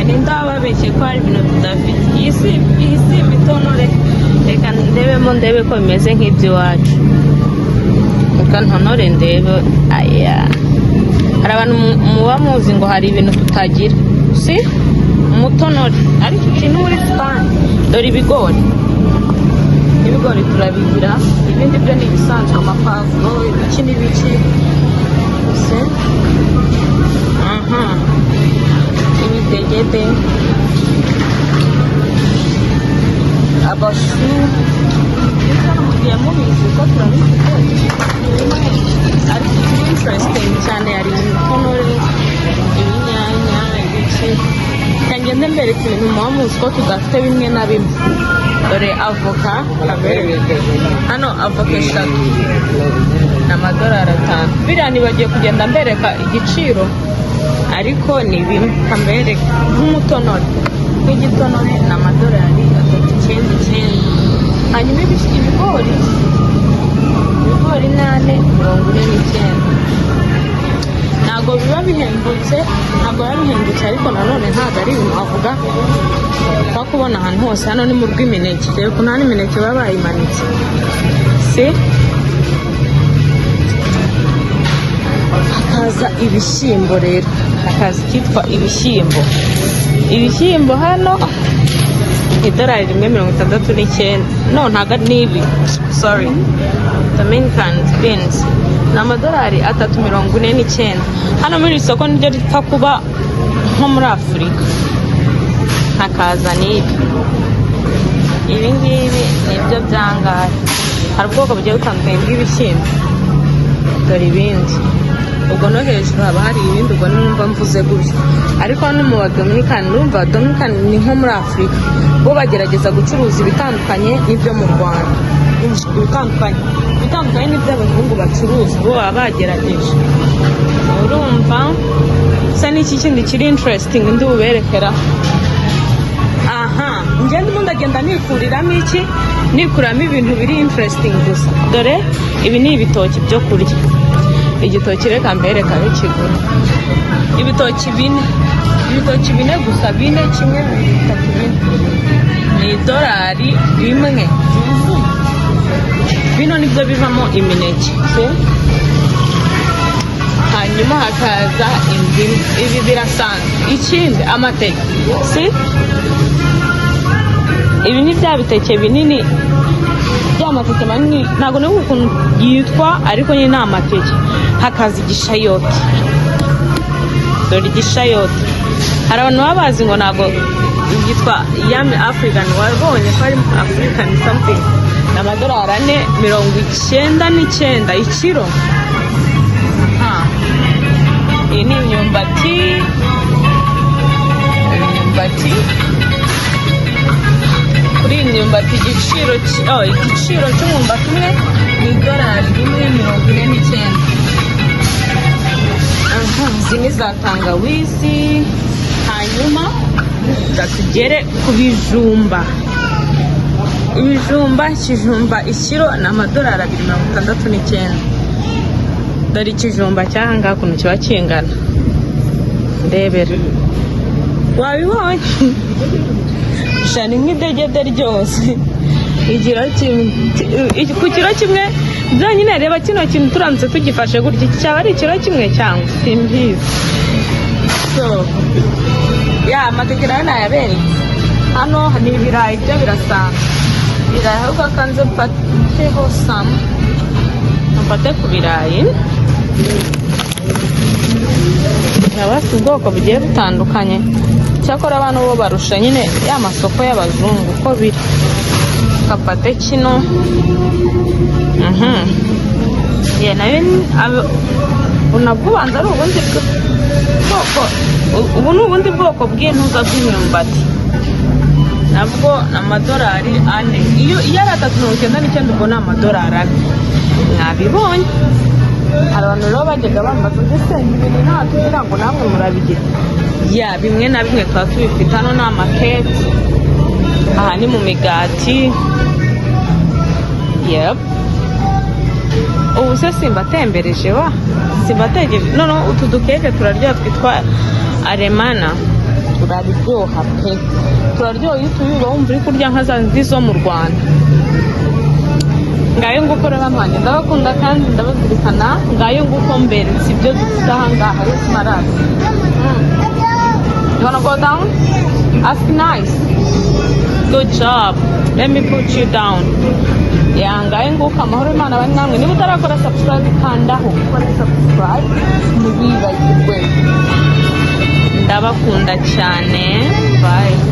Ninde wababeshye ko hari ibintu tudafite? Iyi si imitonore. Reka ndebemo, ndebe ko bimeze nk'iby'iwacu. Reka ntonore ndebe. Aya, hari abantu muba muzi ngo hari ibintu tutagira. Si umutonore, ariko iki ni muri Sipani. Dore ibigori, ibigori turabigira. Ibindi byo ni ibisanzwe, amapavuro, ibiki n'ibiki. Si aha, imidegede, amashu. Mugiye mubizi ko turabifite bimwe, ariko ikiri interesting cyane hari imitonore, ibinyanya, ibiki. Reka ngende mbereka ibintu muba muzi ko tudafite bimwe na bimwe. Dore avoka hano, avoka eshatu ni amadolari 5. Biriya nibagiye kugenda mbereka igiciro, ariko ni bimwe. Kambereka nk'umutonore, nk'igitonore ni amadolari 3.99. Hanyuma ibigori, ibigori ni 4.49. Ntabwo biba bihendutse, ntabwo biba bihendutse, ariko nanone ntabwo ari ibintu wavuga upfa kubona ahantu hose. Hano ni mu rw'imineke. Reba ukuntu hano imineke baba bayimanitse. Si hakaza ibishyimbo rero, hakaza icyitwa ibishyimbo. Ibishyimbo hano idolari 1.69. No, ntabwo ari n'ibi, sorry. Dominican beans ni amadolari 3.49. Hano muri iri soko niryo ripfa kuba nko muri Afurika. Hakaza n'ibi, ibi ngibi nibyo byangahe. Hari ubwoko bugiye butandukanye bw'ibishyimbo. Dore ibindi. Ubwo no hejuru haba hari ibindi. Ubwo numva mvuze gutyo, ariko hano mu Badominikani, urumva Dominican ni nko muri Afurika, bo bagerageza gucuruza ibitandukanye n'ibyo mu Rwanda, ibitandukanye n'ibyo abazungu bacuruza. Bo baba bagerageje. Urumva se n'iki kindi kiri interesting ndi buberekera aha? Njye ndimo ndagenda nikuriramo iki, nikuramo ibintu biri interesting gusa. Dore ibi ni ibitoki byo kurya. Igitoki, reka mbereka aho kigura. Ibitoki bine, ibitoki bine gusa, bine, kimwe, bibiri, bitatu, bine, ni idolari 1 ryuzuye. Bino nibyo bivamo imineke. Si hanyuma hakaza indimu. Ibi birasanzwe. Ikindi, amateke. Si ibi ni bya biteke binini, bya mateke manini, ntabwo nibuka ukuntu yitwa, ariko nyine ni amateke. Hakaza igishayote. Dore igishayote. Hari abantu baba bazi ngo ntabwo byitwa yam African. Wabonye ko ari African something. Ni amadolari 4.99 ikiro. Aha. Iyi ni imyumbati. Imyumbati, kuri iyi myumbati igiciro oh, igiciro cy'umwumbati umwe ni idolari 1.49. Aha, izi ni za tangawizi. Hanyuma reka tugere ku bijumba. Ibijumba, ikijumba ikiro ni amadolari 2.69. Dore ikijumba cy'aha ngaha ukuntu kiba kingana. Ndebera, wabibonye sha? Ni nk'idegede ryose. Ikiro kimwe, ku kiro kimwe byonyine. Reba kino kintu, turamutse tugifashe gutya, iki cyaba ari ikiro kimwe cyangwa simbizi. So ya amateke nayo nayaberetse. Hano ni ibirayi, byo birasanzwe. Ibirayi ahubwo akanze mfateho some, mfate ku birayi. Baba bafite ubwoko bugiye butandukanye. Cyakora abantu bo barusha nyine ya masoko y'abazungu uko biri. Kafate kino. Ye nayo nabwo ubanza ari ubundi bwoko. Ubu ni ubundi bwoko bw'intuza, bw'imyumbati. Nabwo ni amadolari 4. Iyo ari 3.99, ubwo ni amadolari 4. Mwabibonye. Hari abantu rero bajyaga bambaza ndetse ibintu nta tugira ngo namwe murabigira. Ya, bimwe na bimwe tuba tubifite. Hano ni amakeke, aha ni mu migati. Yep. Ubu se simbatembereje wa simbategereje? Noneho utu dukeke turaryoha, twitwa alemana. Utu Turaryoha pe, turaryoha. Iyo utuye uba wumva uri kurya nka za zindi zo mu Rwanda. Ngayo nguko rero, mwanjye ndabakunda kandi ndabazirikana. Ngayo nguko, mberetse ibyo dufite aha ngaha. Yes, marasi. You wanna go down? Ask nice. Good job. Let me put you down. Yeah, ngayo nguko, amahoro Imana bari namwe. Niba utarakora subscribe, kandaho ukore subscribe, ntiwibagirwe. Ndabakunda cyane. Bye.